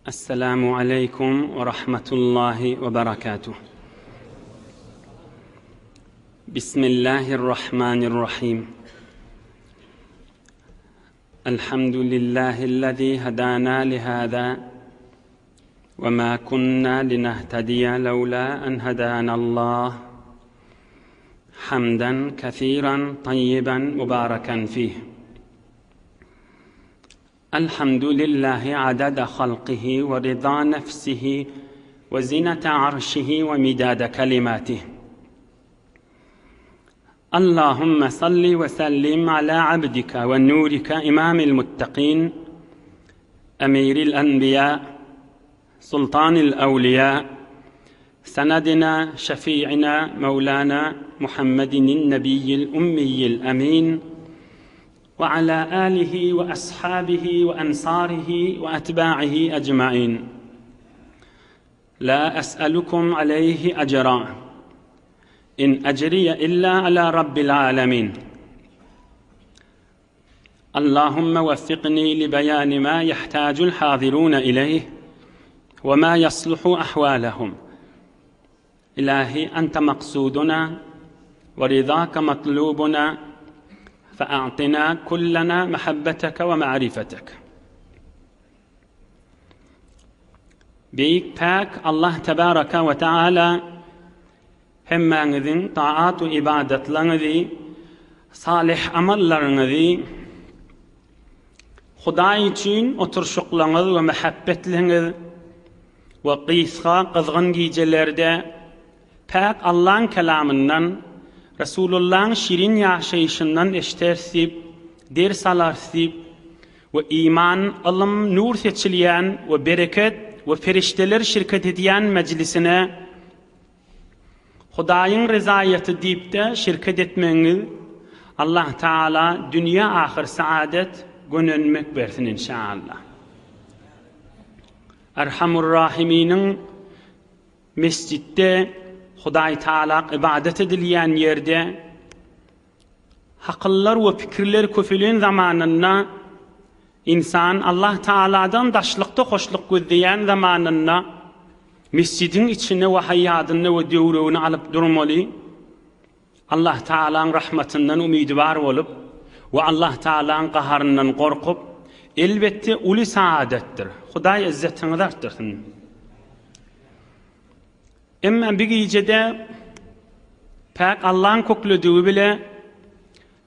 Esselamu aleýkum we rahmetullahi we berekatuh. Bismillahirrahmanirrahim. Elhamdülillahi'llezî hedâna lihâzâ ve mâ kunnâ linehtediye lewlâ en hedânallah. Hamden kesîren tayyiben mübâreken fîh. Elhamdülillahi adada halkihi ve rıza nefsihi ve zinete arşihi ve midade kelimatih. Allahümme salli ve sellim ala abdika ve nurika imamil muttakin, emiril enbiya, sultanil evliya, senedina, şefi'ina, mevlana Muhammedin nebiyyil ummiyyil emin, ve ala alihi ve ashabihi ve ensarihi ve etba'ihi ecmain. La es'elukum aleyhi ecra. İn ecriye illa ala rabbil alemin. Allahümme veffikni li beyani ma yehtacul hazirun ileyh ve ma yasluhu ahvalehum. İlahi ente maksuduna ve rizake matlubuna fe'a'tina kullena mehabbeteke ve ma'rifetek. Beýik päk Allah tebaraka we taala hemmäňiziň taat we ibadatlaryňyzy, salyh amallaryňyzy Hudaý üçin oturşyklaryňyz we mähebbetliňiz we gysga gyzgyn gijelerde päk Allaň kelamyndan, Resulullaň şirin ýaşaýşyndan eşderis diýip, ders alarys diýip we iman, ylym, nur seçilýän we bereket we perişdeler şirket edýän mejlisine Hudaýyň rezaýaty diýip-de şirket etmegiňiz Allah Taala dünýe ahyr saadet gönenmek bersin inşaallah. Erhamur-Rahiminiň mesjitde Hudaý Taala ybadat edilýän ýerde Hakyllar we pikirler köpelen zamanynda ynsan Allah Tagaladan daşlykda hoşluk gözleýän zamanynda mesjidiň içinde we haýýadynda we döwregini alyp durmaly, Allah Tagalaň rahmatyndan umydywar bolup we Allah Tagalaň gaharyndan gorkup, elbetde uly saadatdyr. Hudaý yzzetiňizi artdyrsyn. Emma bir gijede päk Allaň kökledigi bile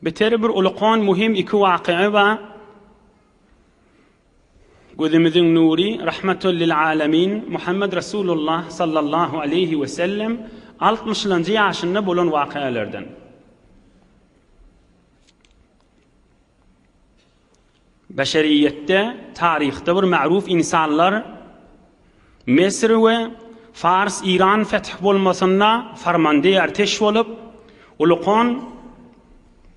beter bir ulukan muhim iki wakygy bar. Gözümiziň nury Rahmetul lil alemin Muhammed Resulullah sallallahu aleýhi we sellem altmyşlanjy ýaşynda bolan wakalardan. Beşeriýetde, taryhda bir ma'ruf ynsanlar Mesir we Fars Iran feth bolmasynda farmandeý arteş bolup, ulukan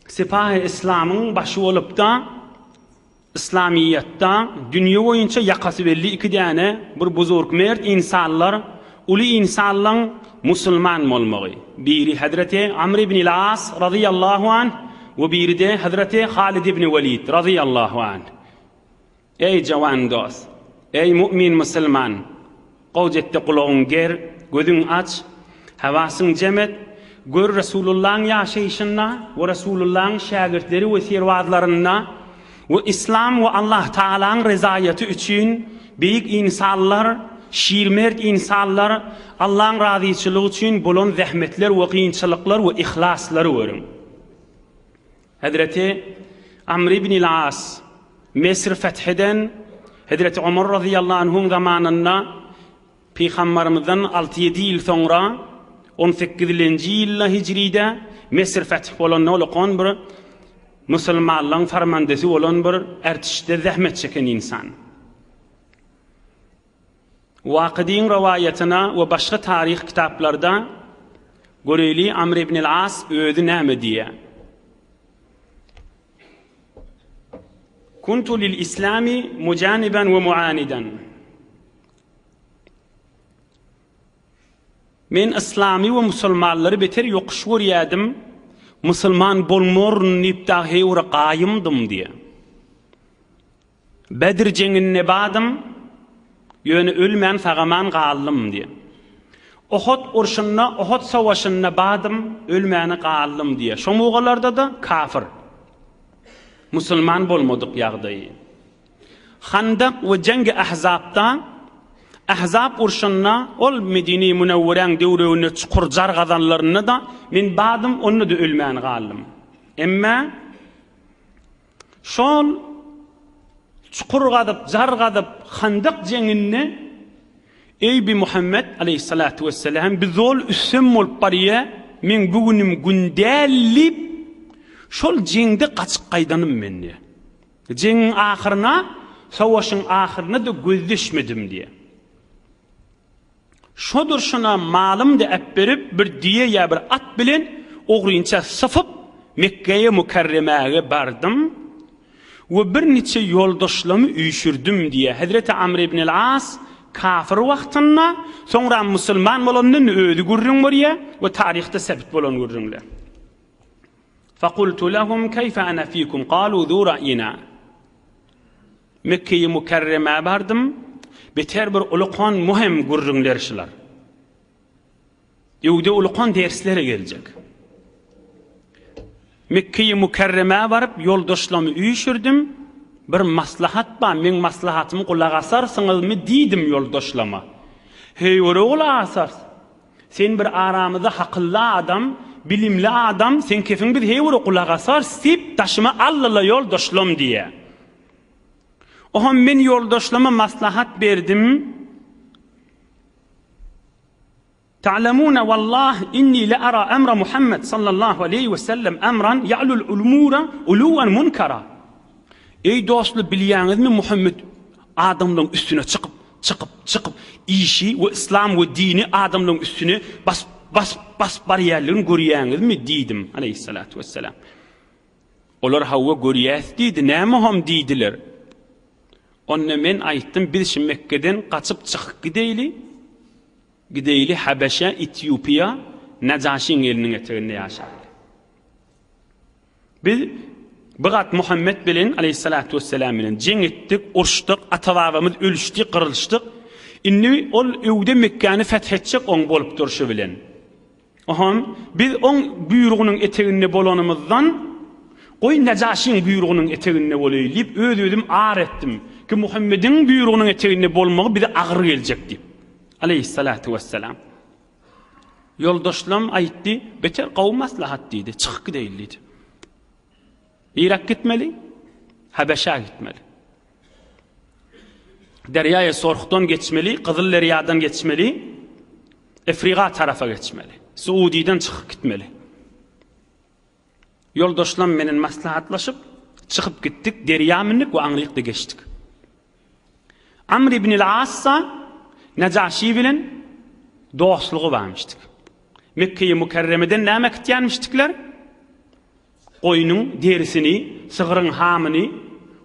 Sipahy Islamyň başy bolupda, Yslamyýetda dünýe boýunça ýakasy belli iki däne bir buzurg mert ynsanlar uly ynsanlaň musulman bolmagy. Biri Hezreti Amr ibn As razyýallahu anh we biri-de Hezreti Halid ibn Welid razyýallahu anh. Eý jawan dost! Eý mu'min musulman! Gowja etde gulagyň ger, gözüň aç, hawasyň jem et, gör Resulullahyň ýaşaýşynda we Resulullahyň şägirtleri we serbazlarynda we Yslam we Allah Tagalaň rezaýaty üçin beýik ynsanlar, şir-mert ynsanlar Allaň razyçylygy üçin bolan zähmetler we kynçylyklar we yhlaslary görüň. Hezreti Amr ibn As Mesir feth eden Hezreti Omar razyýallahu anhuň zamanynda Pygambarymyzdan alty-ýedi ýyl soňra on sekizilenji ýylda hijride Mesir feth bolanda ol bir musulmanlaryň farmandesi bolan bir ertişde zähmet çeken ynsan. Wakydyň rowaýatyna we başga taryh kitaplarda göreýli Amr ibn al-As özi näme diýýär. Kuntu lil islami mujaniban we muanidan. Men yslamy we musulmanlary beter ýokuş görýärdim, musulman bolmaryn diýip dagy heýwere gaýymdym diýýär. Bedr jeňinde badym. Ýöne ölmän sagaman galdym diýýär. Ohot urşunda, Ohot sowaşynda badym, ölmäni galdym diýýär. Şo mugalarda-da kafir. Musulman bolmadyk ýagdaýy. Handak we Jeňgi Ahzapda, Ahzap urşunda ol Medine-i Münewweräň döwreginde çukur jar gazanlarynda-da men badym, onda-da ölmän galdym. Emme şol çukur gazyp, jar gazyp, Handak jeňinde Eý bi Muhammet aleýhissalatu wessalam bi zol üstem bolup barýa, meň bu günüm gün däl diýip, şol jeňde gaçyp gaýdanym men diýýär. Jeňiň ahyryna, sowaşyň ahyryna-da gözleşmedim diýýär. Şo durşuna malym-da äpberip, bir düýe ýa bir at bilen ogrynça sypyp, Mekgeýe Mükerremäge bardym we bir niçe ýoldaşlamy üýşürdim diýýär. Hezreti Amr ibn el-As kafir wagtynda, soňra musulman bolandan özi gürrüň berýär we taryhda sebit bolan gürrüňler. Fakultu lehum keýfe ana fikum kalu zu ra'yina. Mekgeýi Mükerremä bardym. Beter bir ulukan muhem gürrüňler şular. Öwde ulukan derslere geljek. Mekgeýi Mükerremä baryp ýoldaşlamy üýşürdim. Bir maslahat bar, meň maslahatymy gulak asarsyňyzmy diýdim ýoldaşlama. Heý, gulak asarys. Sen bir aramyzda hakylly adam, bilimli adam, seň kefiň biz heý bir gulak asarys diýip, daşyma aldyla ýoldaşlam diýýär. Oham men ýoldaşlama maslahat berdim. Ta'lamuna wallah inni la ara emra Muhammed sallallahu aleýhi we sellem emran ya'lul umura uluwan munkara. Eý dostlar bilýäňizmi Muhammed adamlaryň üstüne çykyp Çykyp, çykyp, işi we yslam we dini adamlaryň üstüne basyp, basyp, basyp barýanlygyny görýäňizmi? diýdim, aleýhissalatu wessalam. Olar, Hawa, görýäs diýdi. Näme hom diýdiler. Onda men aýtdym, biz şu Mekgeden gaçyp çykyp gideýli, gideýli Habeşä, Etiopiýa, Najaşyň eliniň eteginde ýaşaýly. Biz bir gat Muhammet bilen, aleýhissalatu wesselam bilen jeň etdik, uruşdyk, ata-babamyz ölüşdi, gyrylyşdyk. Indi ol öwde Mekgäni feth etjek oň bolup durşy bilen. Oham biz oň buýrugynyň eteginde bolanymyzdan, goý Nejaşyň buýrugynyň eteginde bolaýly diýip öz-özüm ar etdim ki Muhammediň buýrugynyň eteginde bolmagy bize agyr geljek diýip. Aleýhissalatu wesselam. Ýoldaşlam aýtdy, beter gowy maslahat diýdi, çykyp gideýli diýdi. Niräk gitmeli? Habeşä gitmeli. Derýaýa Sorhdan geçmeli, Gyzyl derýadan geçmeli, Efriga tarapa geçmeli. Suudiden çykyp gitmeli. Ýoldaşlam menen maslahatlaşyp, çykyp gitdik, derýa mündik we aňrykda geçdik. Amr ibn al-Assa Nejaşi bilen dostlugy barmyşdyk. Mekge-i Mükerremeden näme äkitýänmişdikler? Goýnuň derisini, sygryň hamyny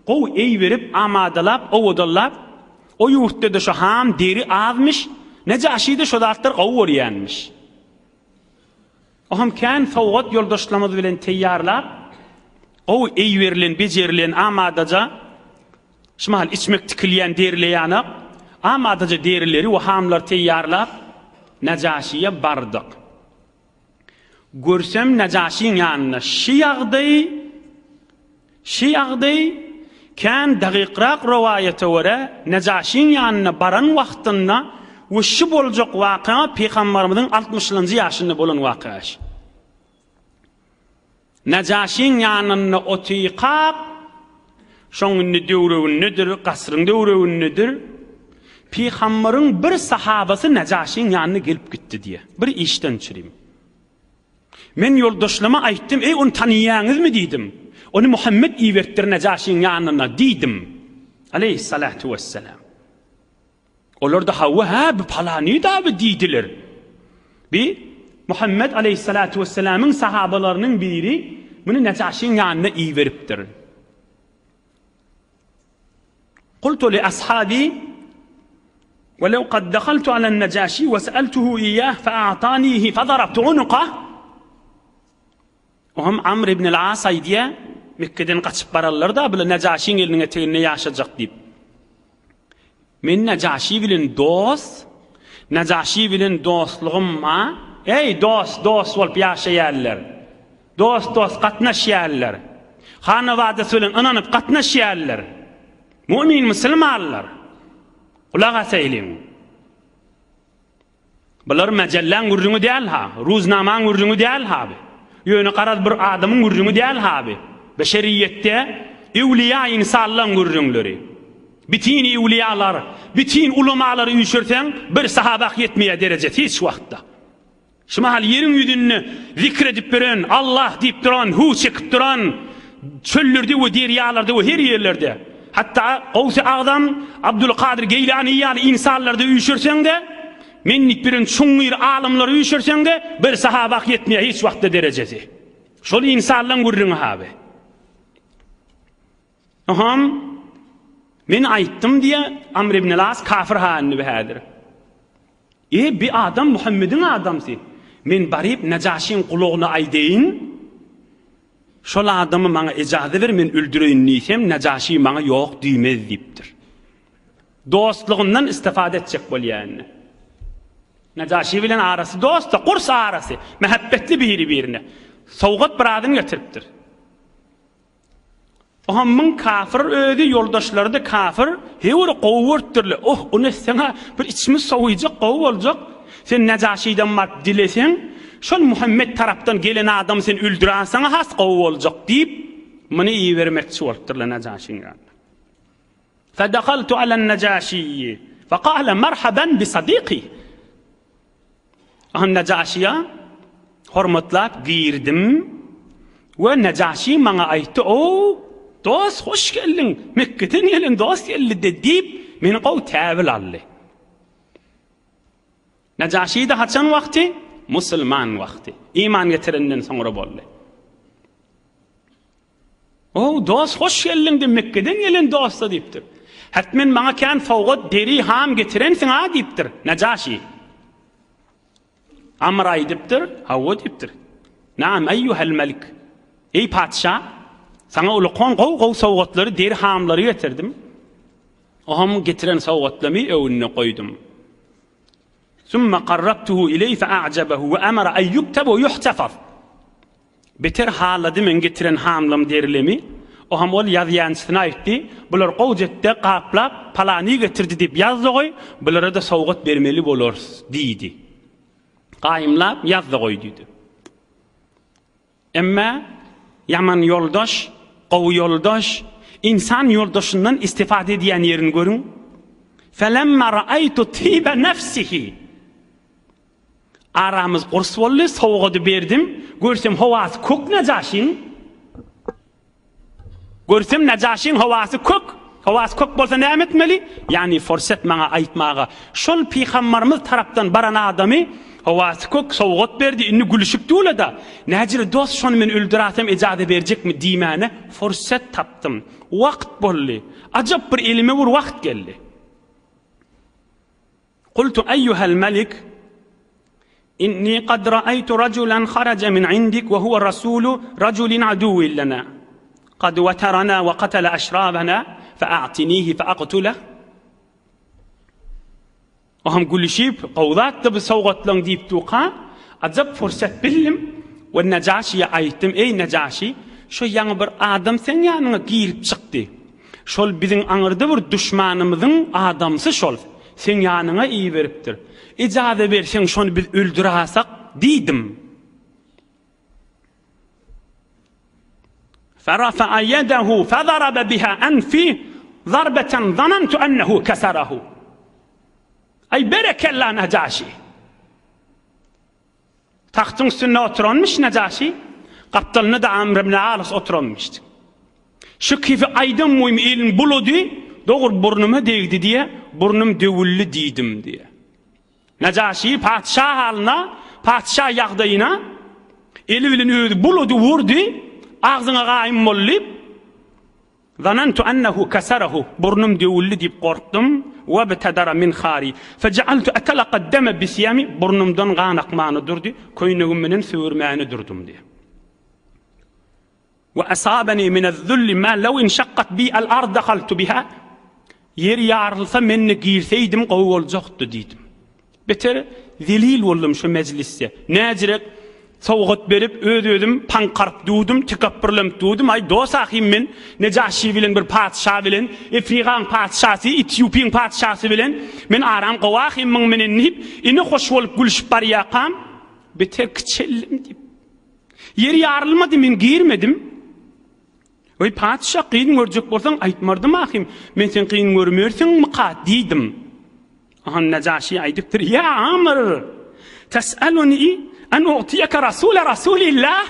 gowy eý berip, amadalap, owadanlap, o ýurtda-da şo ham, deri azmyş, Nejaşi-de şo zatlary gowy görýänmiş. Oňam kän sowgat ýoldaşlarymyz bilen teýýarlap, gowy eý berlen, bejerilen amadaja, şu mahal içmek tikilýän derili ýanak, amadaja derileri we hamlary teýýarlap, Najaşyýa bardyk. Görsem Najaşyň ýanynda şi ýagdaý, Şi ýagdaý kän dagykrak rowaýata görä, Nejaşyň ýanyna baran wagtynda we şi boljak waka Pygambarymyzyň altmyşlanjy ýaşynda bolan waka şi. Nejaşyň ýanynda otykak, şoň indi döwregindedir, gasryň döwregindedir, Pygambaryň bir sahabasy Nejaşyň ýanyna gelip gitdi diýýär. Bir işden çürim. Men ýoldaşlaryma aýtdym, Eý, ony tanaýaňyzmy? diýdim. Ony Muhammet iberipdir Nejaşyň ýanyna diýdim. Aleýhissalatu wessalam. Olar-da, Hawa, hä, bu palany-da bi diýdiler. Bi Muhammet aleýhissalatu wessalamyň sahabalarynyň biri muny Nejaşyň ýanyna iberipdir. Kultu li ashabi we lew kad dahaltu alan Nejaşi we seeltuhu iýah fe a'tanihi fe darabtu unuka. Oňam Amr ibn al-As aýdýar, Mekgeden gaçyp bararlar-da, bular Nejaşyň eliniň eteginde ýaşajak diýip. Men Nejaşy bilen dost, Nejaşy bilen dostlugym ba. Eý, dost, dost bolup ýaşaýarlar. Dost-dost gatnaşýarlar. Hanawadasy bilen ynanyp gatnaşýarlar. Mu'min musulmanlar. Gulak asaýlyň. Bular mejelläň gürrüňi däl-ha, ruznamaň gürrüňi däl-ha bi. Ýöne garaz bir adamyň gürrüňi däl-ha bi. Beşeriýetde öwlüýä ynsanlaň gürrüňleri. Bütin öwlüýalar, bütin ulamalary üýşürseň, bir sahabah ýetmeýär derejesi hiç wagtda. Şu mahal ýeriň ýüzünde zikr edip ýören, Allah diýip duran, hu çekip duran, çöllerde we derýalarda we her ýerlerde, hatda Gowsy Agzam, Abdulkadyr Geýlany ýaly ynsanlarda üýşürseň-de, men diýip ýören çuňňur alymlary üýşürseň-de, bir sahabah ýetmeýär hiç wagtda derejesi. Şol ynsanlaň gürrüňi haby. Oham, men aýtdym diýe, Amr ibn Las kafir ha indi bu häzir. E, bi adam Muhammediň adamsy. Men baryp Nejaşyň gulagyna aýdaýyn, şol adamy maňa ejaza ber, men öldüreýin diýsem, Nejaşy maňa ýok diýmez diýipdir. Dostlugyndan istifade etjek bolýar indi. Nejaşy bilen arasy dost-da, gurs arasy, mähebbetli biri-birine. Sowgat birazyny getiripdir. Ohammyň kafir özi ýoldaşlaryda kafir heý bir gowy görüpdirle oh ony etseňä bir içimiz sowyjak gowy boljak sen Nejaşydan baryp dileseň şol Muhammet tarapdan gelen adamy sen öldürasaňa has gowy boljak diýip muny ibermekçi bolupdyrlar Nejaşyň ýanyna. Fedehaltu alen Nejaşyýy fekale merhaben bi sadiky. Aha Nejaşyýa hormatlap girdim we Nejaşy maňa aýtdy, O, dost, hoş geldiň, Mekgeden gelen dost geldi-de diýip, meni gowy täwil aldy. Nejaşy-da haçan wagty? Musulman wagty. Iman getirenden soňra boldy. O, dost, hoş geldiň-de, Mekgeden gelen dost-da diýipdir. Hetmen maňa kän sowgat, deri, ham getirensiň-a diýipdir. Nejaşy. Amr aýdypdyr, Hawa diýipdir. Naam, eýýuhel melik. Eý patyşa, saňa ulkan gowy-gowy sowgatlary, deri hamlary getirdim. Oham getiren sowgatlamy öňünde goýdum. Summa qarrabtuhu ileý fe a'jabahu we amara an yuktaba we yuhtafaz. Beter halady meň getiren hamlam derilemi. Oham ol ýazýançysyna aýtdy, Bular gowjetde gaplap palany getirdi diýip ýaz-da goý, bulara-da sowgat bermeli bolarys diýdi. Gaýymlap ýaz-da goý diýdi. Emma ýaman ýoldaş, gowy ýoldaş, ynsan ýoldaşyndan istifade edýän ýerini görüň. Felemma ra'aýtu tibe nefsihi. Aramyz gurs boldy, sowgady berdim. Görsem howasy kök Nejaşyň. Görsem Nejaşyň howasy kök. Howasy kök bolsa näme etmeli? Ýagny forsat maňa aýtmaga. Şol pygambarymyz tarapdan baran adamy howasy kök sowgat berdi, indi gülüşip dula-da. Näjele dost şony men öldürasem ejaza berjekmi diýmäne forsat tapdym. Wagt boldy. Ajap bir elime bir wagt geldi. Kultu eýýuhel melik, inni kad ra'aýtu rajulan haraja min indik we huwe rasulu rajulin aduwwin lena, kad weterana we katala aşrabana fe a'tinihi fe aqtuleh. O hem gülüşip, gowy zatdy bu sowgatlaň diýip durka, ajap pursat bildim we Nejaşyýa aýtdym, Eý Nejaşy, şo ýaňy bir adam seň ýanyňa girip çykdy. Şol biziň aňyrda bir duşmanymyzyň adamsy şol, seň ýanyňa iberipdir. Ejaza berseň şony biz öldürasak diýdim. Ferafa'a yedehu fezarabe biha enfi zarbeten zanentu ennehu keserahu. Aý berekella Nejaşi. Tagtyň üstünde oturanmyş Nejaşy, gapdalynda-da Amr ibn Alas oturanmyş. Şu kifi aýdan boýum elini bulady, dogry burnuma degdi diýe, burnum döwüldi diýdim diýe. Nejaşy patyşa halyna, patyşa ýagdaýyna eli bilen özi bulady, urdy, agzyňa gaýym bol diýip, Zanantu ennehu keserahu, burnum döwüldi diýip gorkdum, webtedera minhari, fejealtu etelaka deme bisiýami, burnumdan gan akmany durdy, köýnegim bilen süwürmäni durdum diýýär. We asabani minez-zulli ma law inşakkat bi al-ard dahaltu biha. Ýer ýarylsa men-de girseýdim gowy boljakdy diýdim. Beter zelil boldum şu mejlisde. Näjirek sowgat berip öz-özüm paňkaryp durdum, tekepbürlenip durdum. Aý dos ahym men Nejaşy bilen bir patyşa bilen, Efrigaň patyşasy, Etýupiň patyşasy bilen men aram gowy ahym muň menen diýip, ine hoş bolup gülşüp barýakam, beter kiçeldim diýip. Ýer ýarylmady men girmedim. Eý, patyşa, kyn görjek bolsaň, aýtmardym ahym, men sen kyn görmersiňmika diýdim. Aha Nejaşy aýdypdyr, Ýa Amr, tes'eluni en u'tiýeke rasule rasulillah?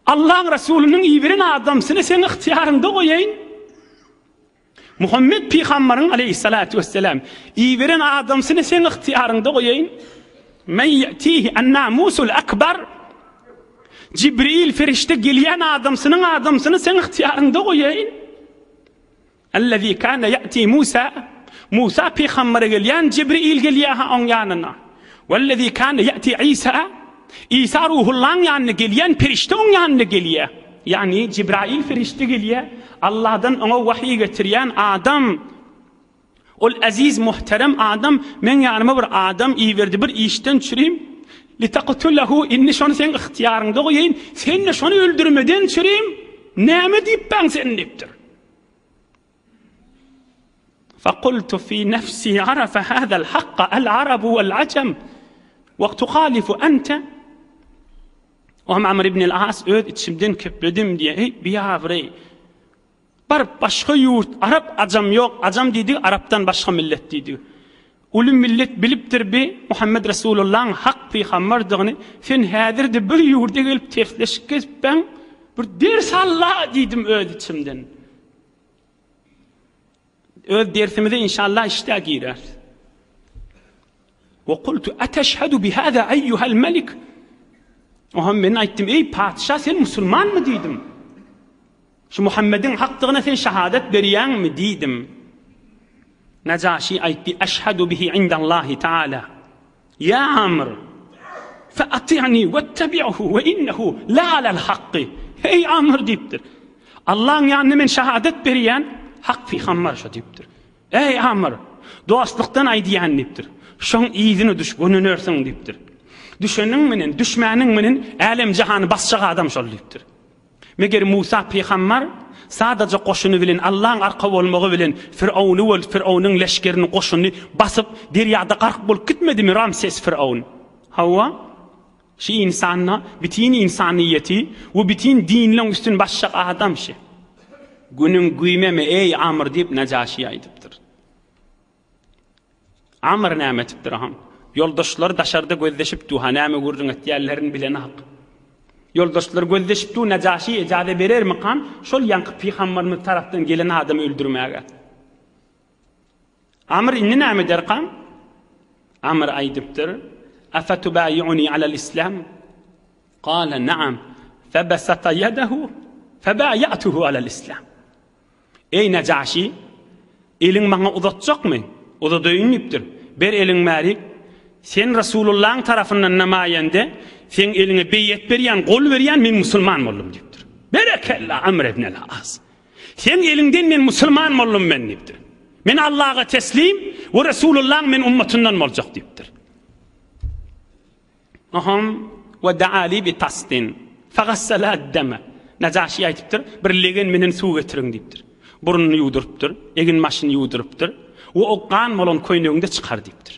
Allaň Resulynyň iberen adamsyny seň ygtyýaryňda goýaýyn. Muhammet pygambaryň aleýhissalatu wesselam iberen adamsyny seň ygtyýaryňda goýaýyn. Men ýetihi an-namusul akbar. Jibril ferişde gelýän adamsynyň adamsyny seň ygtyýaryňda goýaýyn. Allazi kana ýati Musa. Musa pygambere gelýän Jibril gelýär ha oň ýanyna. Wallazi kana ýati Isa. Isa Ruhullaň ýanyna gelýän perişde oň ýanyna gelýär. Ýagny Jibrail perişde gelýär. Allahdan oňa wahyý getirýän adam. Ol eziz muhterem adam meň ýanyma bir adam iberdi bir işden çürim. Litaqtulahu indi şony seň ygtyýaryňda goýaýyn. Sen-de şony öldürmeden çürim. Näme diýipbäň sen diýipdir. Fekultu fi nefsi arafe hazel hakka el arabu vel acem ve tuhalifu ente Ohm Amr ibn el-As öz içimden kepledim diýe, eý biabraý, baryp başga ýurt, arap ajam ýok, ajam diýdigi arapdan başga millet diýdigi. Uly millet bilipdir bi Muhammed Resulullahyň hak pygamberdigini, sen häzir-de bir ýurda gelip tersleşik gezipbäň, bir ders al-la diýdim öz içimden. Öz dersimize inşallah işdä gireris. Ve kultu eteşhedü bihâzâ eyyuhel melik. Oha men aýtdym, eý patyşa sen musulmanmy diýdim. Şu Muhammediň hakdygyna sen şahadat berýäňmi diýdim. Nejaşi aýtdy, eşhedü bihi indallahi taala. Ýa Amr! Fe ati'ni wettebi'hu we innehu le alel hakky. Eý Amr diýipdir. Allaň ýanynda men şahadat berýän, hak pygambar şo diýipdir. Eý Amr! Dostlukdan aýdýan diýipdir. Şoň yzyna düş, gönenersiň diýipdir. Düşeniň menen, düşmäniň menen älem-jahany basjak adam şol diýipdir. Meger Musa pygambar sadaja goşuny bilen Allaň arka bolmagy bilen Firawny we Firawnyň leşgerini goşunyny basyp derýada gark bolup gitmedimi Ramses Firawn? Hawa. Şi ynsanda bitin ynsanyýeti we bitin dinleň üstün basjak adam şi. Günüň güýmeme eý Amr diýip Nejaşy aýdypdyr. Amr näme etipdir aham? Ýoldaşlary daşarda gözleşip du, ha näme gürrüň etýänlerini bilenok. Ýoldaşlary gözleşip du, Nejaşy ejaza berermikan şol ýaňky pygambarymyz tarapdan gelen adamy öldürmäge? Amr indi näme ederkan? Amr aýdypdyr, Afatubaýi'uni alal islam? Kale naam. Febesata ýedehu febaýatuhu alal islam. Eý, Nejaşy, eliň maňa uzatjakmy? Uzadaýyn diýipdir. Ber eliň bärik. Sen Resulullahyň tarapyndan namaýende, seň eliňe beýet berýän, gol berýän, men musulman boldum diýipdir. Berekella, Amr ibn el-As. Seň eliňden men musulman boldum men diýipdir. Men Allaha teslim we Resulullahyň men ummatyndan boljak diýipdir. Oham we daa li bi tastin fagassala ad-dama. Najaşy aýdypdyr, bir legen menen suw getiriň diýipdir. Burnuny ýuwdurypdyr, egin-başyny ýuwdurypdyr we o gan bolan köýnegini-de çykar diýipdir.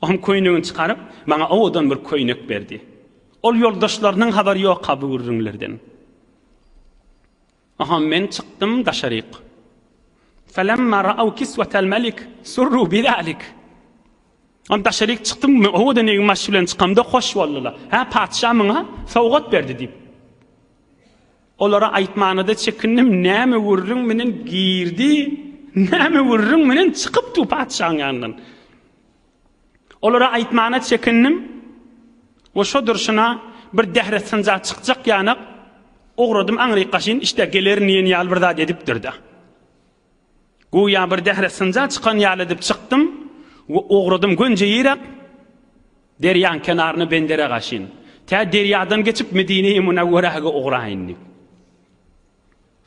Oham köýnegini çykaryp, maňa owadan bir köýnek berdi. Ol ýoldaşlarynyň habary ýok-ha bu gürrüňlerden. Oham men çykdym daşaryk. Felemma ra'aw kiswetel melik surru bizalik. Onam daşaryk çykdym, men owadan egin-baş bilen çykamda hoş boldular. Hä, patyşa muňa sowgat berdi diýip. Olara aýtmana-da çekindim, näme gürrüň menen girdi, näme gürrüň menen çykypdy patyşaň ýanyndan. Olara aýtmana çekindim. We şo durşuna bir dähre synja çykjak ýanak ugradym aňryk gaşyn, işte gelerin diýen ýaly bir zat edipdir-de. Güýä bir dähre synja çykan ýaly edip çykdym we ugradym gönje ýeräk derýaň kenaryna bendere gaşyn. Tä derýadan geçip Medine-i Munawweräge ugraýyn diýip.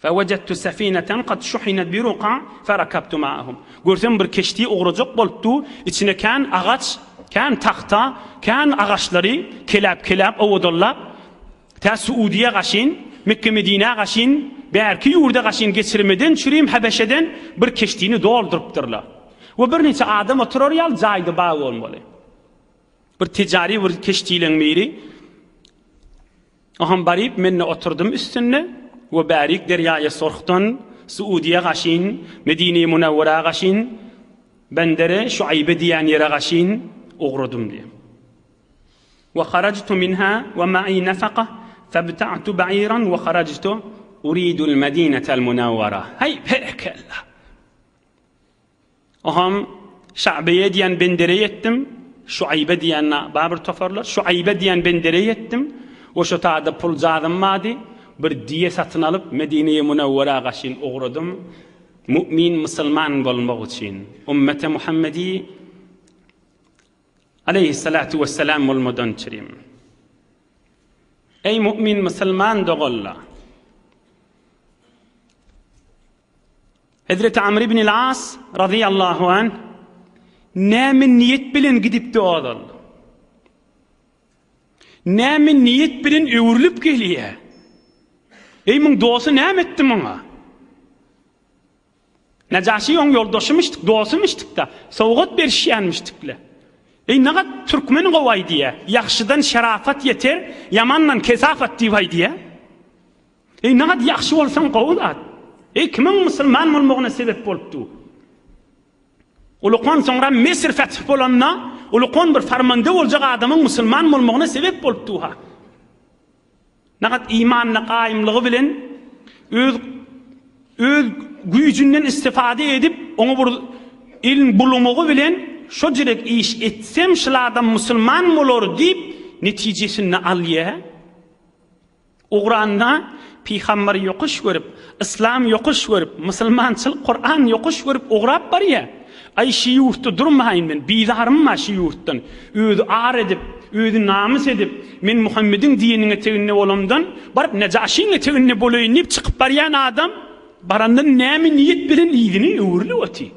Fewejadtu sefineten kad şuhinat bi ruka ferakabtu ma'ahum. Görsem bir keşti ugrajak bolupdy, içine kän agaç, kän tagta, kän agaçlary keläp-keläp owadanlap, tä Suudiýa gaşyn, Mekge-Medinä gaşyn, bärki ýurda gaşyn geçirmeden çürim Habeşeden bir keştini doldurypdyrlar. We birniçe adam oturar ýaly jaýda bar bolmaly. Bir tijari bir keştileň biri. Oham baryp mende oturdym üstünde we bärik derýaýa Sorhdan Suudiýa gaşyn, Medine-i Munawwara gaşyn, Bendere Şuaýbe diýen ýere gaşyn ugradym diýýär. We harajtu minha we ma'i nafaka fabta'tu ba'iran we harajtu uridul Medinetel Munawwara. Haý berekella. Oham Şa'beýe diýen bendere ýetdim, Şuaýbe diýen bar bir toparlar, Şuaýbe diýen bendere ýetdim, we şo taýda puljazym bardy, bir diýe satyn alyp, Medine-i Munawwara gaşyn ugradym, mu'min musulman bolmak üçin, ümmete Muhammedi aleýhissalatu wessalam bolmadan çirim. Eý mu'min musulman doganlar! Hezreti Amr ibn al-As razyýallahu anh näme niýet bilen gidipdi ozal? Näme niýet bilen öwrülip gelýär? Eý, muň dosty näme etdi muňa? Nejaşy oň ýoldaşymyşdyk, dostumyşdyk-da, sowgat berişýänmişdikle. Eý, nagat türkmen gowy aýdýar, ýagşydan şerafat ýeter, ýamandan kesafat diýip aýdýar. Eý nagat ýagşy bolsaň gowy zat. Eý kimiň musulman bolmagyna sebep bolupdy. Ulukan soňra Mesir feth bolanda ulukan bir farmanda boljak adamyň musulman bolmagyna sebep bolupdy ha. Nagat imanyna gaýymlygy bilen öz öz güýjünden istifade edip oňa bir elin bulamagy bilen şo jirek iş etsem şul adam musulman bolar diýip netijesini alýar. Ugranda pygamber ýokuş görüp, yslam ýokuş görüp, musulmançylyk Kuran ýokuş görüp ugrap barýa. Aý şi ýurtda durmaýyn men, bizarym bar şi ýurtdan. Özi ar edip, özi namys edip, men Muhammediň dininiň eteginde bolamdan, baryp Nejaşyň eteginde bolaýyn diýip çykyp barýan adam, barandan näme niýet bilen yzyna öwrülip otyr.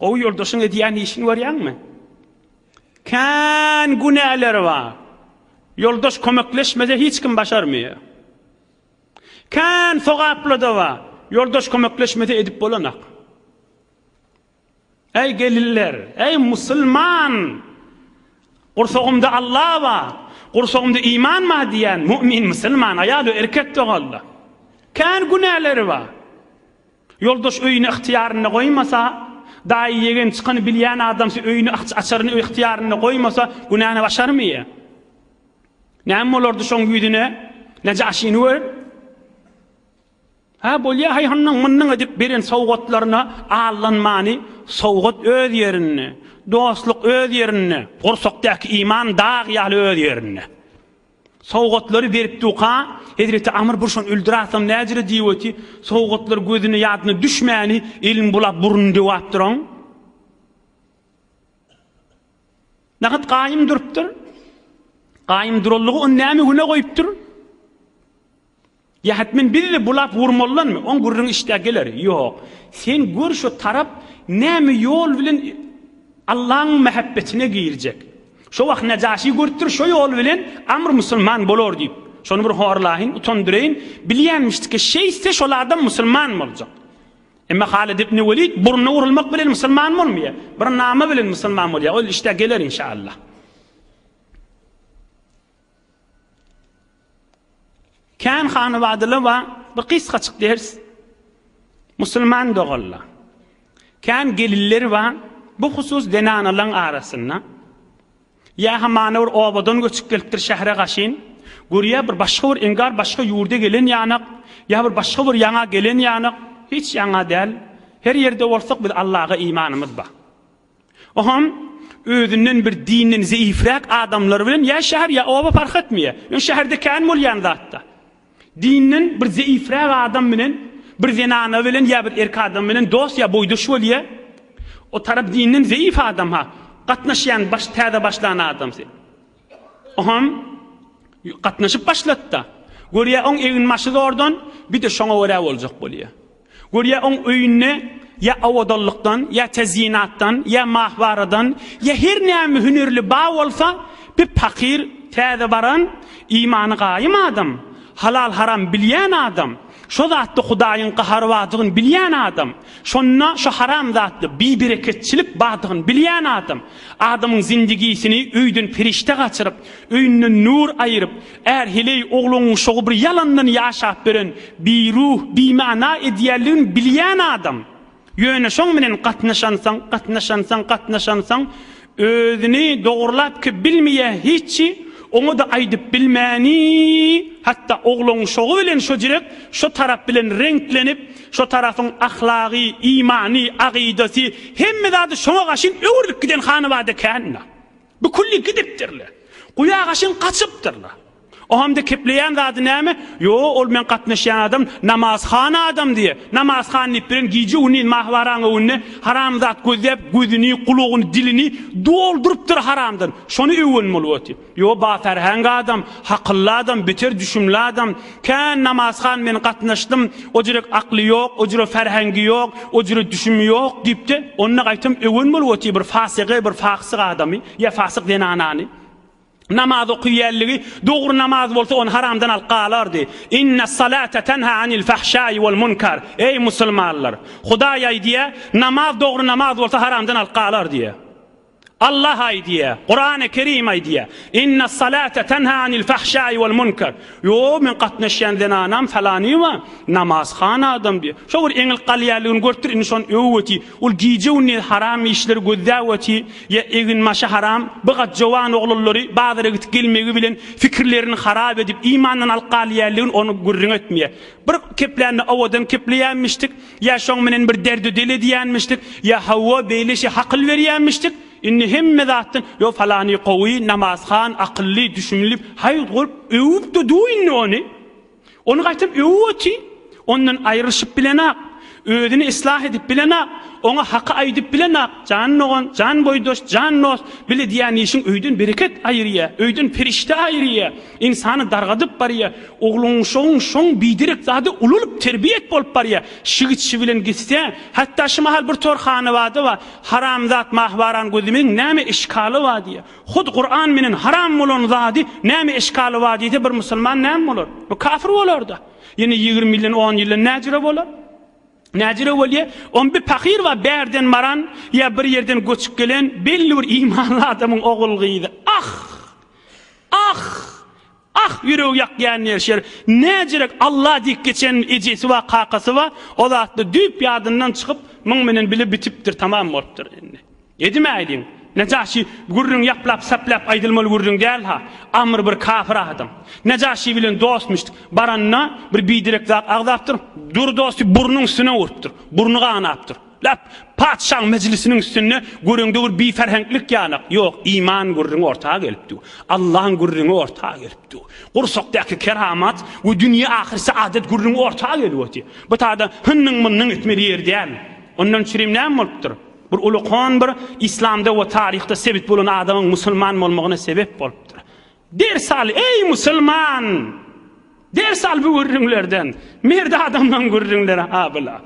Gowy ýoldaşyň edýän işini görýäňmi? Kän günäler bar. Ýoldaş kömekleşmese hiç kim başarmaýar. Kän sogaplar-da bar. Ýoldaş kömekleşmese edip bolanak. Eý gelinler, eý musulman! Gursagymda Allah bar, gursagymda iman bar diýen mu'min musulman aýal we erkek doganlar. Kän günäleri bar. Ýoldaş öýüni ygtyýarynda goýmasa, daýy ýegen çykany bilýän adamsy öýüni açaryny ygtyýarynda goýmasa, günäni başarmaýar. Näme bolardy şoň ýüzüne? Nejaşyny gör. Ha bolýa haý hondan mundan edip beren sowgatlaryna aldanmany, sowgat öz ýerinde, dostluk öz ýerinde, gursakdaky iman dag ýaly öz ýerinde. Sowgatlary berip duka, Hezreti Amr bir şony öldürasam näjire diýip oty, sowgatlar gözüne ýadyna düşmäni elini bulap burnuny döwap duran. Nahat gaýym durupdyr. Gaýym duranlygy ony näme güne goýupdyr? Ýa hetmen biz-de bulap urmalydanmy? Oň gürrüňi işdä geler. Ýok. Sen gör şo tarap näme ýol bilen Allaň mähebbetine girjek. Şo wagt Nejaşy görüpdir, şo ýol bilen Amr musulman bolar diýip. Şony bir horlaýyn, utandyraýyn. Bilýänmişdiki, şeýtse şol adam musulman boljak. Emma Halid ibn Welid burnuna urulmak bilen musulman bolmaýar. Bir nama bilen musulman bolýar. Ol işdä geler inşallah. Kän hanawadyla bar, bir gysgaçyk ders. Musulman doganlar. Kän gelinler bar, bu husus zenanalaryň arasynda. Ýa hamana bir obadan göçüp gelipdir şähere gaşyn. Görýär bir başga bir engar başga ýurda gelen ýanak, ýa bir başga bir ýaňa gelen ýanak, hiç ýaňa däl. Her ýerde bolsak biz Allaha imanymyz bar. Oňam özünden bir dinden zeýifräk adamlar bilen ýa şäher ýa oba parh etmeýär. Ýöne şäherde kän bolýan zatda. Dinden bir zeýifräk adam bilen bir zenana bilen ýa bir erkek adam bilen dost ýa boýdaş bolýar. O tarap dinden zeýif adam ha. Gatnaşýan baş täze başlan adamsy. Oňam gatnaşyp başlatda. Görýär oň eginbaşy zordan, bir-de şoňa görä boljak bolýar. Görýär oň öýünde ýa owadanlykdan, ýa tezyinatdan, ýa mahwaradan, ýa her näme hünerli ba bolsa, bir pakyr, täze baran, imany gaýym adam, halal-haram bilýän adam, şo zatda Hudaýyň gahary bardygyny bilýän adam, şonda şo haram zatda bibereketçilik bardygyny bilýän adam, adamyň zindigisini öýden perişde gaçyryp, öýünden nur aýyryp, Är-heleý oglan-uşagy bir ýalandan ýaşap beren, biruh, bimana edýänligini bilýän adam. Ýöne şoň bilen gatnaşansoň, gatnaşansoň, gatnaşansoň, özüni dogrulap ki bilmeýär hiçi, oňa-da aýdyp bilmäni, hatda oglan-uşagy bilen şo jirek, şo tarap bilen reňklenip, şo tarapyň ahlagy, imany, agydasy, hemme zady şoňa gaşyn öwrülip giden hanabada kän-de. Bu külli gidipdirler. Guýa gaşyn gaçypdyrlar. O hamda kepleýän zady näme? Ýo, ol men gatnaşýan adam namazhan adam diýe. Namazhan diýip bilen gije-gündiz mahwaraň öňünde haram zat gözläp, gözüni, gulagyny, dilini doldurypdyr haramdan. Şony öwen bolup otyr. Ýo, baferheng adam, hakylly adam, beter düşümli adam. Kän namazhan men gatnaşdym, o jürek akly ýok, o jüre ferhengi ýok, o jüre düşümi ýok diýipdi. Onda gaýtam öwen bolup otyr bir fasygy, bir fasyk adamy ýa fasyk zenanany. Namaz okyýanlygy dogry namaz bolsa ony haramdan alyp galardy. Inne salate tenha anil fahşai wal munkar. Eý musulmanlar! Hudaý aýdýar, namaz dogry namaz bolsa haramdan alyp galar diýýär. Allah aýdýar, Kurany Kerim aýdýar, Inne salate tenha anil fahşai wal munkar. Ýo, men gatnaşýan zenanam falanywa, namazhan adam diýýär. Şo bir eňilip galýanlygyny görüpdir, indi şony öwüp otyr. Ol gije-gündiz haram işleri gözläp otyr, ýa eginbaşy haram, bir gat jowan oglanlary bazara gidip gelmegi bilen fikirlerini harap edip, imandan alyp galýanlygyny ony gürrüň etmeýär. Bir keplände owadan kepleýänmişdik, Ýa şoň menen bir derdi-dil edýänmişdik, ýa hawa, beýle şe hakyl berýänmişdik. Indi hemme zatdan, ýo falany gowy, namazhan, akylly, düşümli, haý bolup öwüp-de dur indi ony. Ony gaýtam öwüp oty. Ondan aýrylyşyp bilenak. Özüni yslah edip bilenak. Oňa haky aýdyp bilenak. Jan dogan, jan boýdaş, jan dost, bile diýýän işiň öýden bereket aýyrýa, öýden perişde aýyrýa. Ynsany dargadyp barýa. Ogluň-uşagyň şoň biderek zady ulalyp terbiýet bolup barýa. Şigitşi bilen gitse, hatda şu mahal bir tor hanabada bar, haramzat mahwaran gözümiň näme eşkaly bar diýýä. Hut Kuran menen haram bolan zady näme eşkaly bar diýse bir musulman näme bolar? Bu kafir bolarda. Ýene 20 ýyldan 10 ýyldan näjüre bolar? Näjüre bolýa? On bir pahyr bar bärden baran ýa bir ýerden göçüp gelen belli bir imanly adamyň ogul-gyzy. Ah! Ah! Ah! Ýüregi ýakýan nerşer. Näjirek Alla diýip geçen ejesi bar, kakasy bar, o zatlar düýp ýadyndan çykyp, muň menen bile bitipdir, tamam bolupdyr indi. Edimäýliň. Nejaşy gürrüň ýaplap-saplap aýdylmaly gürrüň däl-ha. Amr bir kafir adam. Nejaşy bilen dostmuşdyk. Baranda bir biderek zat agzapdyr. Dur dost diýip burnuň üstüne urupdyr. Burny ganapdyr. Lap, patyşaň mejlisiniň üstünde göreňde bir biferheňklik ýanak. Ýok, iman gürrüňi orta gelip dur. Allaň gürrüňi orta gelip dur. Gursakdaky keramat we dünýe ahyr saadet gürrüňi orta gelip otyr. Bu tada hynnyň-mynnyň etmeli ýeri däl. Ondan çürim näme bolupdyr? Bir ulukan bir islamda we taryhda sebit bolan adamyň musulman bolmagyna sebep bolupdyr. Ders al, eý musulman! Ders al bu gürrüňlerden. Merd adamlaň gürrüňleri ha bula.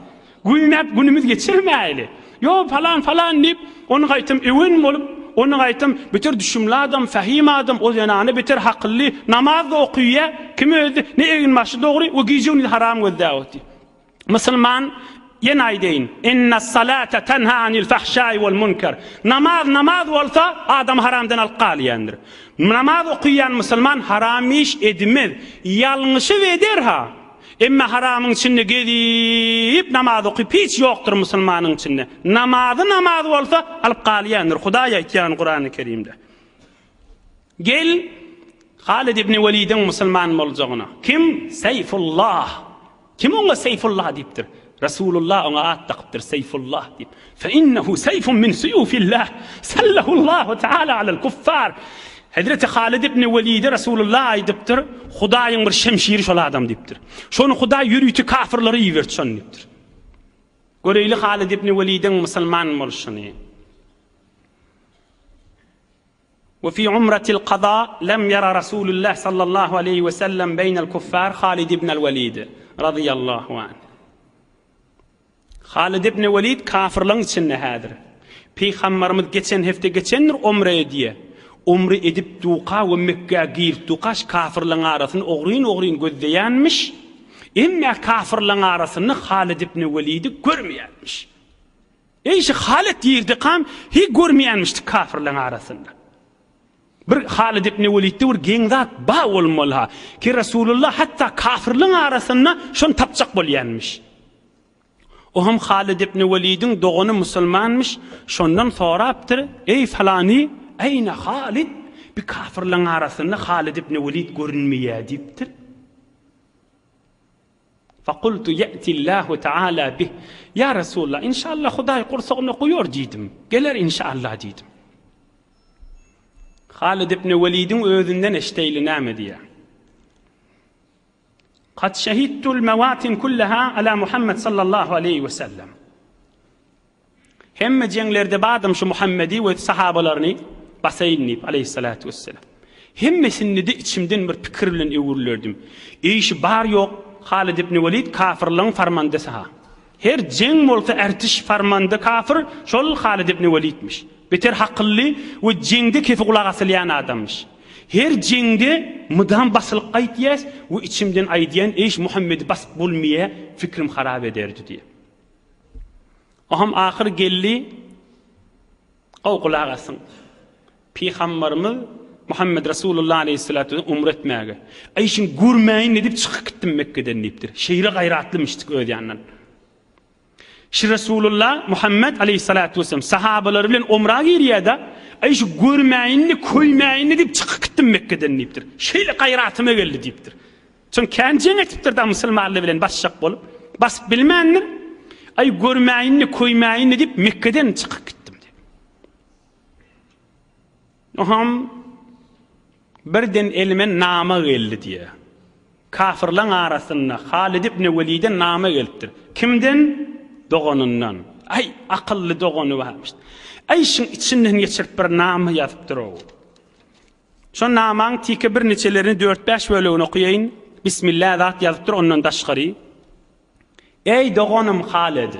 Güýmäp günümiz geçirmäýli. Ýo falan falan diýip, ony gaýtam öwen bolup, ony gaýtam beter düşümli adam, fähim adam, o zenany beter hakylly, namaz-da okyýa, kim özi, ne egin-başy dogry we gije-gündiz haram gözläp otyr. Musulman, ýene aýdaýyn, Innas-salate tenha anil fahşai wal munkar. Namaz namaz bolsa, adamy haramdan alyp galýandyr. Namaz okaýan musulman haram iş edmez. Ýalňyşyp eder-ha. Emma haramyň içinde gezip namaz okyp hiç ýokdur musulmanyň içinde. Namazy namaz bolsa, alyp galýandyr. Hudaý aýtýan Kurany Kerimde. Gel, Halid ibn Welidiň musulman boljagyna. Kim? Seýfullah. Kim oňa Seýfullah diýipdir? Resulullah oňa at dakypdyr Seýfullah diýip. Fe innehu seýfun min suýufillah. Sallahullahu taala alal kuffar. Hezreti Halid ibn Welide Resulullah aýdypdyr, Hudaýyň bir şemşiri şol adam diýipdir. Şony Hudaý ýörite kafirlere iberdi şony diýipdir. Göreýli Halid ibn Welidiň musulman bolşuny. We fi umratil kaza lem ýara Rasulullah sallallahu aleýhi we sellem beýnel kuffar Halid ibnel Welid razyýallahu anh. Halid ibn Welid kafyrlaryň içinde häzir. Pygambarymyz geçen hepde geçendir umre edýä. Umre edip duka we Mekgä girip duka şu kafyrlaryň arasyny ogryn-ogryn gözleýänmiş. Emme kafyrlaryň arasynda Halid ibn Welidi görmeýänmiş. Eý şu Halid girdikam hiý görmeýänmişdik kafyrlaryň arasynda. Bir Halid ibn Welidde bir geň zat ba bolmaly-ha, ki Resulullah hatda kafirliň arasynda şony tapjak bolýanmyş. O hem Halid ibn Welidiň dogany musulmanmyş, şondan sorapdyr, Eý falany, eýne Halid? Bir kafirliň arasynda Halid ibn Welid görünmeýär diýipdir. Fakultu ýe'tillahu taala bih. Ýa Resulallah, inşallah Hudaý gursagyna guýar diýdim. Geler inşallah diýdim. Halid ibn Welidiň özünden eşdeýli näme diýýär. Kad şehidtul mewatin kulleha ala Muhammed sallallahu aleýhi we sellem. Hemme jeňlerde badam şu Muhammedi we sahabalaryny basaýyn diýip, aleýhissalatu wesselam. Hemmesinde-de içimden bir pikir bilen öwrülerdim. Eý şu bar ýok Halid ibn Welid kafyrlaryň farmandasy-ha. Her jeň bolsa ärtiş farmanda kafyr şol Halid ibn Welidmiş. Beter hakylly we jeňde kefi gulak asylýan adamyş. Her jeňde mydam basylyp gaýtýas we içimden aýdýan eý şu Muhammedi basyp bolmaýa fikrim harap ederdi diýip. Oham ahyr geldi, Gowy gulak asyň. Pygambarymyz Muhammed Resulullah aleýhissalatu wesselam umre etmäge. Aý şuny görmäýin diýip çykyp gitdim Mekgeden diýipdir. Şeýle gaýratlymyşdyk öz ýanyndan. Şi Resulullah Muhammed aleýhissalatu wesselam sahabalary bilen umra girýär-de, aý şu görmäýin, köýmäýin diýip çykyp gitdim Mekgeden diýipdir. Şeýle gaýratyma geldi diýipdir. Soň kän jeň etipdir-da musulmanlar bilen basjak bolup. Basyp bilmändir. Aý görmäýin-de, köýmäýin-de diýip Mekgeden çykyp gitdim diýip. Oham birden elime nama geldi diýýär. Kafirlaň arasynda Halid ibn Weliden nama gelipdir. Kimden? Doganyndan. Aý, akylly dogany barmyş. Aý, şuň içinden geçirip bir nama ýazypdyr-ow. Şo namaň tike birniçelerini dört-bäş bölegini okaýaýyn. Bismillah zat ýazypdyr ondan daşgary. Eý doganym Haled!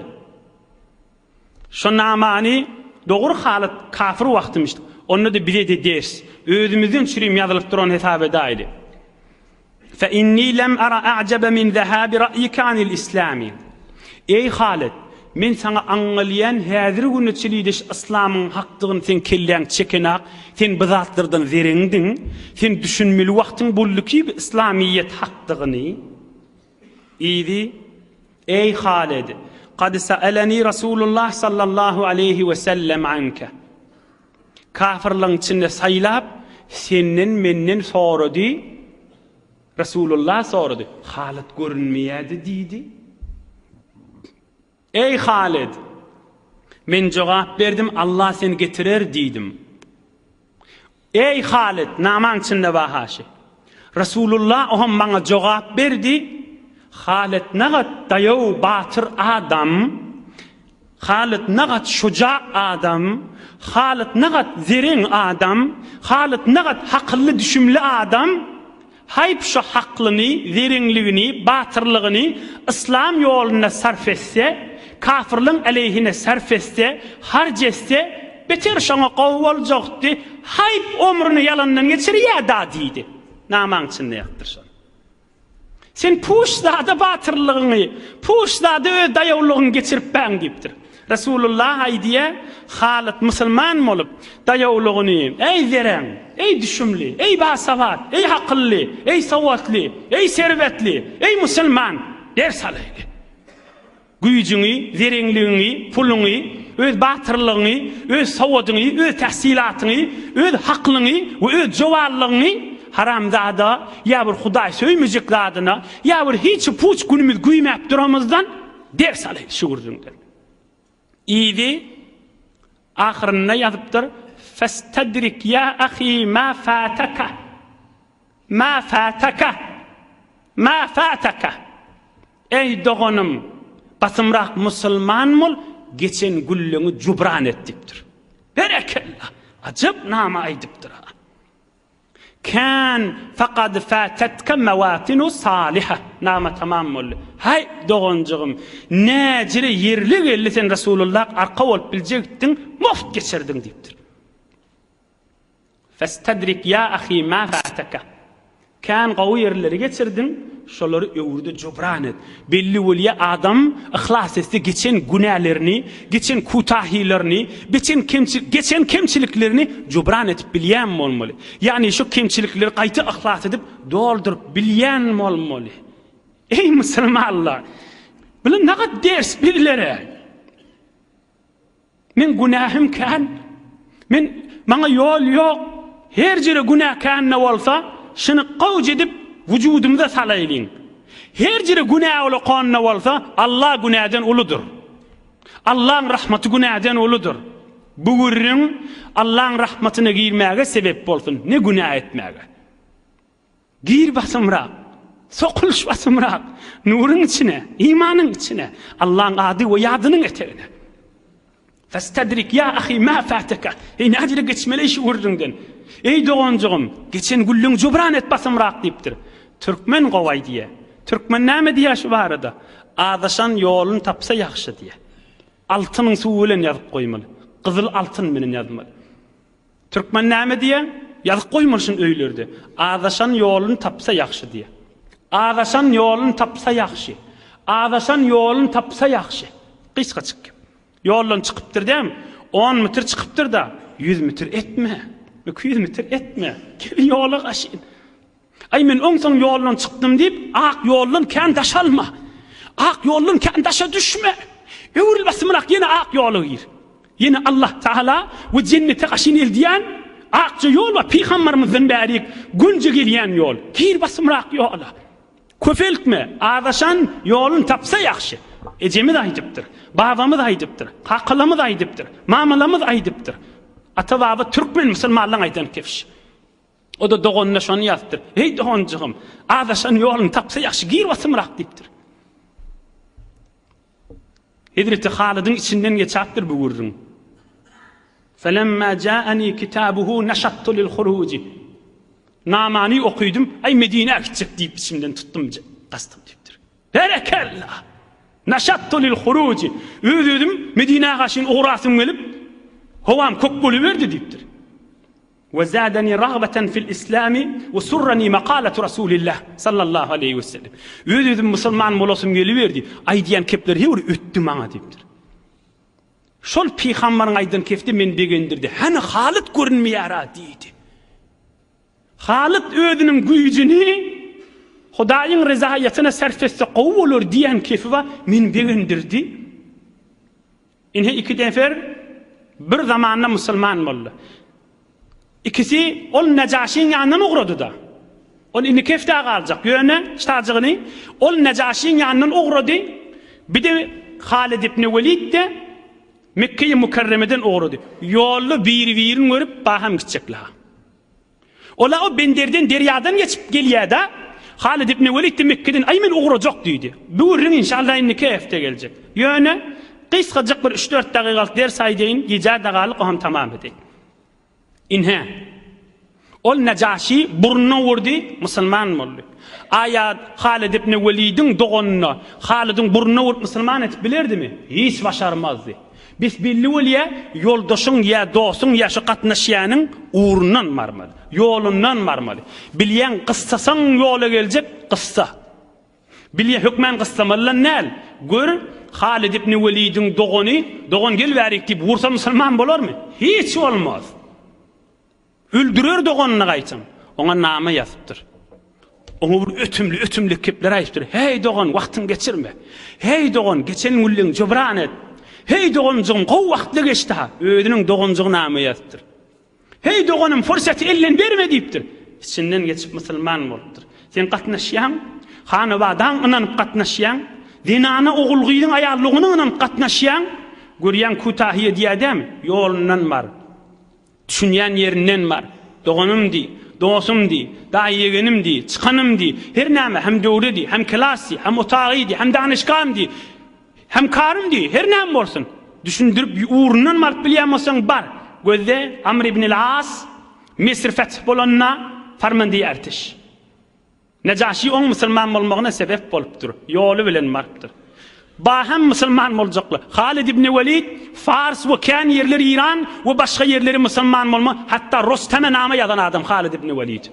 Şo namany dogry Halyt kafir wagtymyş. Onda-da bize-de ders. Özümizden çürim ýazylyp duran hesap edäýli. Fe inni lem ara a'jaba min zahabi ra'yika anil islami. Eý Halid, men saňa aňňalýan häzir güne çilideş yslamyň hakdygyny seň kelläň çekenak, sen bu zatlardan zereňdiň, sen düşünmeli wagtyň boldy ki bu yslamyýet hakdygyny. Yzy, Eý Halid, kad sa'alani Rasulullah sallallahu aleýhi we sellem anke. Kafyrlaryň içinde saýlap, senden, menden sorady, Resulullah sorady, Halyt görünmeýärdi diýdi. Eý Halyt! Men jogap berdim, Allah seni getirer diýdim. Eý Halyt, namaň içinde bar haşy. Resulullah oham maňa jogap berdi, Halyt nagat daýaw batyr adam, Halyt nagat şuja adam, Halyt nagat zereň adam, Halyt nagat hakylly düşümli adam, Haýp şu haklyny, zereňligini, batyrlygyny yslam ýolunda sarf etse, kafyrlaň aleýhine sarf etse, harç etse, beter şoňa gowy boljakdy, haýp omrüni ýalandan geçirýä-da diýdi. Namaň içinde ýatyr şol. Sen puş zada batyrlygyňy, puş zada öz daýawlygyňy geçiripbäň diýipdir. Resulullah aýdýar, Halyt musulman bolup, daýawlygyny, Eý zereň, eý düşümli, eý basawat, eý hakylly, eý sowatly, eý serwetli, eý musulman, ders alaýly. Güýjüňi, zereňligiňi, puluňy, öz batyrlygyňy, öz sowadyňy, öz tähsilatyňy, öz haklyňy we öz jowallygyňy haramzada ýa bir Hudaý söýmejek zadyna, ýa bir hiç puç günümiz güýmäp duramyzdan ders alaýly şu gürrüňden. Yzy ahyrynda ýazypdyr, Festedrik ýa ahi ma fataka. Ma fataka. Ma fataka. Eý doganym, basymrak musulman bol, geçen günleňi jubran et diýipdir. Berekella! Ajap nama aýdypdyr. Kän fakad fatatke mewatinu saliha. Nama tamam boldy. Haý, doganjygym, näjire ýerli geldi sen Resulullah arka bolup biljekdiň, muft geçirdiň diýipdir. Festedrik ýa ahi ma fataka. Kän gowy ýerleri geçirdiň, şolary öwürde jubran et. Belli bolýa adam yhlas etse geçen günälerini, geçen kutahylaryny, geçen kemçilik, geçen kemçiliklerini jubran edip bilýän bolmaly. Ýagny şu kemçilikleri gaýta yhlas edip dolduryp bilýän bolmaly. Eý musulmanlar! Bular nagat ders bizlere. Men günähim kän. Men maňa ýol ýok. Her jere günä kän-de bolsa, şuny gowja edip wujudymyza salaýlyň. Her jere günä ulakan-da bolsa, Allah günäden uludyr. Allaň rahmaty günäden uludyr. Bu gürrüň Allaň rahmatyna girmäge sebep bolsun, ne günä etmäge. Gir basymrak, sokulyş basymrak, nuruň içine, imanyň içine, Allaň ady we ýadynyň etegine. Festedrik ýa ahi ma fataka. Eý nädire geçmeli şu gürrüňden. Eý doganjygym, geçen güllüň jubran et basymrak diýipdir. Türkmen gowy aýdýa. Türkmen näme diýýär şu barada? Azaşan ýoluny tapsa ýagşy diýýär. Altynyň suwy bilen ýazyp goýmaly. Gyzyl altyn bilen ýazmaly. Türkmen näme diýýär? Ýazyp goýmaly şuny öýlerde. Azaşan ýoluny tapsa ýagşy diýýär. Azaşan ýoluny tapsa ýagşy. Azaşan ýoluny tapsa ýagşy. Gysgajyk gep. Ýoldan çykypdyr dämi? On metr çykypdyr-da, ýüz metr etme. 200 metr etme. Gel ýola gaşyn. Aý men oňsoň ýoldan çykdym diýip, ak ýoldan kän daş alma. Ak ýoldan kän daşa düşme. Öwrül basymrak ýene ak ýola gir. Ýene Allah Taala we jennete gaşyn eldýän akja ýol bar, pygambarymyzdan bärik gönje gelýän ýol. Gir basymrak ýola. Köpeltme, azaşan ýoluny tapsa ýagşy. Ejemiz aýdypdyr, babamyz aýdypdyr, kakalamyz aýdypdyr, mamalamyz aýdypdyr. Ata-baba türkmen musulmanlaň aýdan kebşi. O-da doganyna şony ýazypdyr. Eý, doganjygym, azaşan ýoluny tapsa ýagşy, gir basymrak diýipdir. Hezreti Halydyň içinden geçäpdir bu gürrüň. Felemma ja'ani kitabuhu naşattu lil huruji. Namany okydym, aý Medinä gitjek diýip içimden tutdum, gastym diýipdir. Berekella! Naşattu lil huruji. Öz-özüm Medinä gaşyn ugrasym gelip, howam kök boluberdi diýipdir. We zadani ragbeten fil islami we surrani makalatu rasulillah sallallahu aleýhi we sellem. Öz-özüm musulman bolasym geliberdi. Aýdýan kepleri her bir ötdi maňa diýipdir. Şol pygambaryň aýdan kefti meni begendirdi. Hany Halyt görünmeýär-a diýdi. Halyt özüniň güýjüni Hudaýyň rezaýatyna sarf etse gowy bolar diýen kefi bar, meni begendirdi. Ine iki nefer bir zamanda musulman boldy. Ikisi ol Nejaşyň ýanyndan ugrady-da. Ol indiki hepde galjak. Ýöne ştajygyny ol Nejaşyň ýanyndan ugrady. Bir-de Halid ibn Welid-de Mekge-i Mükerremeden ugrady. Ýolda biri-birini görüp baham gitjekler. Ola o benderden derýadan geçip gelýäda, Halid ibn Welid de Mekgeden aý men ugrajak diýdi. Bu gürrüň inşallah indiki hepde geljek. Ýöne gysgajyk bir üç-dört dagygalyk ders aýdaýyn, gijä dagalyk oham tamam edeýin. Inhä. Ol Nejaşy burnuna urdy, musulman boldy. Aýa Halid ibn Welidiň doganyna Halidiň burnuna urup musulman edip bilerdimi? Hiç başarmazdy. Bes belli bolýa, ýoldaşyň ýa dostuň ýa şu gatnaşýanyň ugrundan barmaly, ýolundan barmaly. Bilýäň gyssasaň ýola geljek, gyssa. Bilýä hökmän gyssamalydan däl. Gör, Halid ibn Welidiň dogany, dogan gel bärik diýip ursa musulman bolarmy? Hiç bolmaz. Öldürer doganyny gaýtam. Oňa nama ýazypdyr. Oňa bir ötümli, ötümli kepler aýdypdyr. Heý dogan, wagtyňy geçirme. Heý dogan, geçen günleňi jybran et. Heý doganjygym, gowy wagtly geçdi-ha. Özüniň doganjygy nama ýazypdyr. Heý doganym, pursaty elden berme diýipdir. Içinden geçip musulman bolupdyr. Sen gatnaşýaň, hanabadaň ynanyp gatnaşýaň, zenana ogul-gyzyň aýallygyna ynanyp gatnaşýaň, görýäň kütahy edýär dämi? Ýolundan bar. Düşünýän ýerinden bar. Doganym diý, dostum diý, daýy-ýegenim diý, çykanym diý, her näme, hem döwre diý, hem kelas diý, hem otagy diý, hem danyşgahym diý, hem karym diý, her näme bolsun. Düşündirip, ugrundan baryp bilýän bolsaň, bar. Gözle, Amr ibn al-As, Misr feth bolanda. Farmandeýi Erteş. Nejaşy oň musulman bolmagyna sebep bolupdyr. Ýoly bilen barypdyr. Baham musulman boljaklar. Halid ibn Welid Fars we kän ýerler Iran we başga ýerleri musulman bolma, hatda Rosteme nama ýazan adam Halid ibn Welid.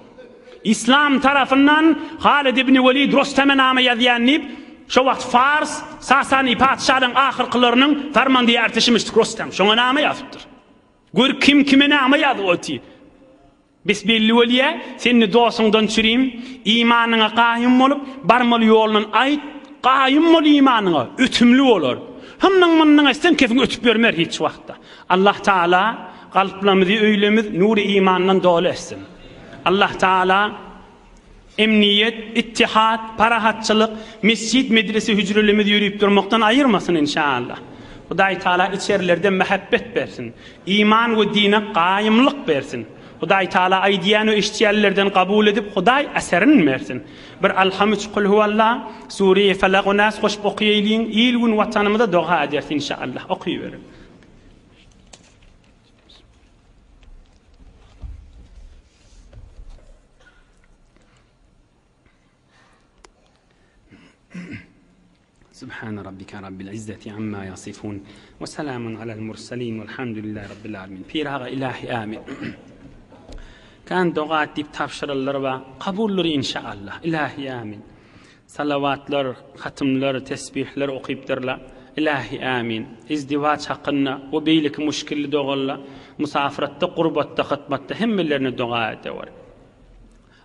Islam tarapyndan Halid ibn Welid Rosteme nama ýazýan diýip, şo wagt Fars Sasany patyşalaryň ahyrkylarynyň farmandeýi erteşimişdik Rostem. Şoňa nama ýazypdyr. Gör kim kime nama ýazyp otyr. Bes belli bolýa, sen-de dostuňdan çürim, imanyňa gaýym bolup, barmaly ýolundan aýt, gaýym bol imanyňa, ötümli bolar. Hynnyň-mynnyň etseň kefiň ötüp ýörmer hiç wagtda. Allah Taala kalplarymyzy, öýlerimiz nury imandan doly etsin. Allah Taala Emniýet, ittihat, parahatçylyk, mesjit, medrese hüjrelerimiz ýörüp durmakdan aýyrmasyn inşaallah. Hudaý Taala içerilerde mähebbet bersin. Iman we dine gaýymlyk bersin. Hudaý Taala aýdýan we eşitýänlerden kabul edip Hudaý eserin bersin. Bir Alham üç Kulhuwalla, Sureýi Felak we Nas goşup okaýalyň, il gün watanymyza doga ederis inşaallah. Okyberiň. Subhana rabbika rabbil izzati amma yasifun we selamun alel murselin velhamdülillahi rabbil alamin. Pir aga ilahi amin. Kan doga et diýip tabşyryldyr we kabuldyr inşaallah. Ilahi amin. Salawatlar, hatymlar, tesbihler okypdyrlar. Ilahi amin. Izdiwaç hakynda we beýleki muşkilli doganlar musafyratda, gurbatda, hytmatda hemmelerine doga edewer.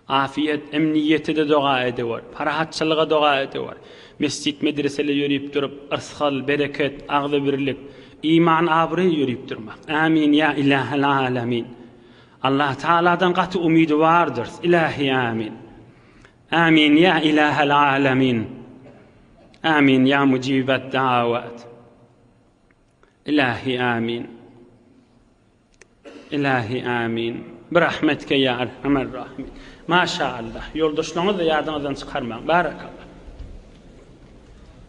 Afiýet, emniýete-de doga edewer. Parahatçylyga doga edewer. Mesjit, medresele ýörip durup, yrsgal, bereket, agzybirlik, iman, abraý ýörip durmak. Amin ýa Ilahel Alemin. Allah Tagaladan gaty umydy bardyrys. Ilahi amin. Amin ýa Ilahel Alemin. Amin ýa Mujibet Dawat. Ilahi amin. Ilahi amin. Birahmetke ýa Erhamer Rahimin. Maşa Allah. Ýoldaşlaryňyzy ýadyňyzdan çykarmaň. Barakallah.